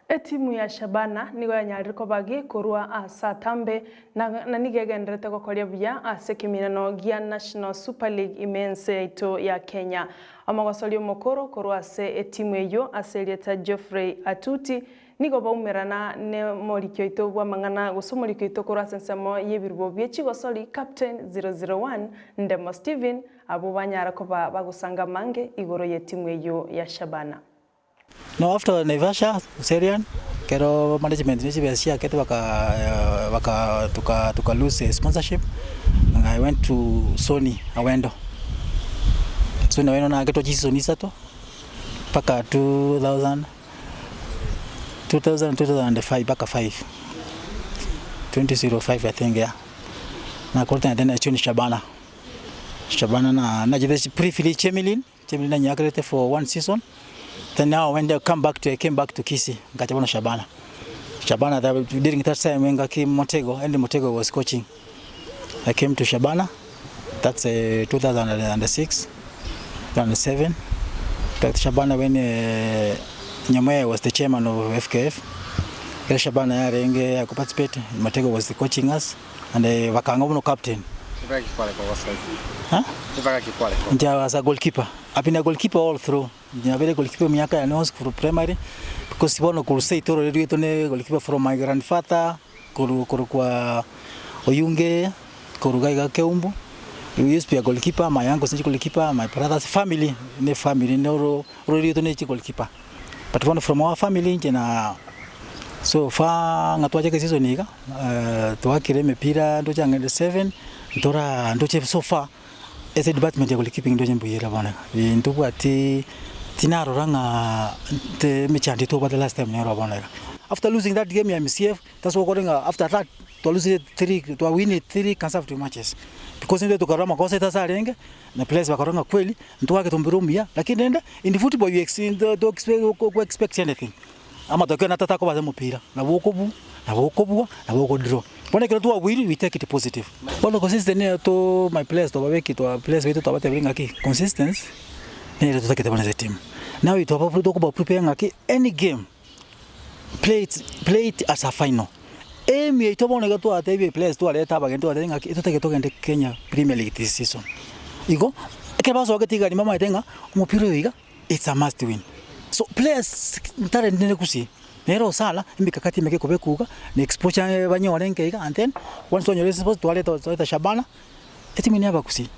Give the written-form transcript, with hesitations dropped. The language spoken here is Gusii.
Etimu ya Shabana nigo yanyarire koba gekorwa ase atambe na nigo egendererete gokoria buya ase ekeminano gia National Super League ime ense yaito ya Kenya. Omogosori omokoro korwa ase etimu eyio ase erieta Geoffrey Atuti nigo baumerana nemoriki oito bw'amang'ana gose omoriki oito korwa ase ensemo y'ebirubo bie chigosori Captain 001 Ndemo Steven abwo banyara koba bagosanga amange igoro y'etimu eyio ya Shabana. Now after Naivasha, Kiserian, ekero management ne chibesa chiakete baka baka tuka tuka lose sponsorship, and I went to Sony Awendo. Sony Awendo naaketwe chisoni isato mpaka 2000, 2000 2005 mpaka 5, 2005 I think yeah. Nakorete naende na Shabana, Shabana na nachete briefly Chemelil. Chemili nanyakerete for one season then now when they come back to I came back to Kisii nkacha bono Shabana. Shabana that during that time engaki Motego Henry Motego was coaching. I came to Shabana that's uh, 2006 2007 Back to Shabana when uh, Nyamweya was the chairman of FKF. Kero Shabana yarenge ya participate Motego was coaching us and uh, bakanga bono captain. Huh? Inche as a goalkeeper. I've been a goalkeeper all through. Nabere goalkeeper emiaka yane yonsi korwa primary, because bono korwa seito ororeri rwaito ne goalkeeper from my grandfather, korwa korwa kwa Oyunge, korwa iga iga Keumbu, he used to be a goalkeeper, my uncles ne chigoalkeeper, my brothers, family ne family noro ororeri rwaito ne chigoalkeeper. But bono from our family inche na so far ng'a twachaka eseason iga, twakire emepira ntoche ang'e seven, ntora ntoche so far ase edepartment ya goalkeeping ntoche mbuya ere bono iga. Ntobwati tinarora ng'a nte emechando etobwate last time nero bono iga. After losing that game ya MCF, that's why okore ng'a after that twa lose three twa win three consecutive matches because intwe tokarora amakosa aito ase arenge na players bakarora ng'a kweli ntwake tombere omuya lakini rende in football you ex to expect anything amatokeo natata akoba ase omopira nabo okobua nabo okobua nabo okodraw. Bono ekero twabuire we take it positive. Bono consistent nero to my players twababekire twa players baito twabatebirie ng'aki consistency nere totagete bono ase etimu. Now twaba tokoba prepare ng'aki any game play it play it as a final. Aim yaito bono iga twatebia players twareta abageni twabatebia ng'aki totagete togende Kenya Premier League this season. Igo, ekero basogete iga nimamaete ng'a omopira oyo iga it's a must win. So players talent nere gusii, nere osala emikakati emeke ekobekwa iga na exposure banyore enke iga and then once twanyora exposure twareta twareta Shabana, etimu eye neyabagusii.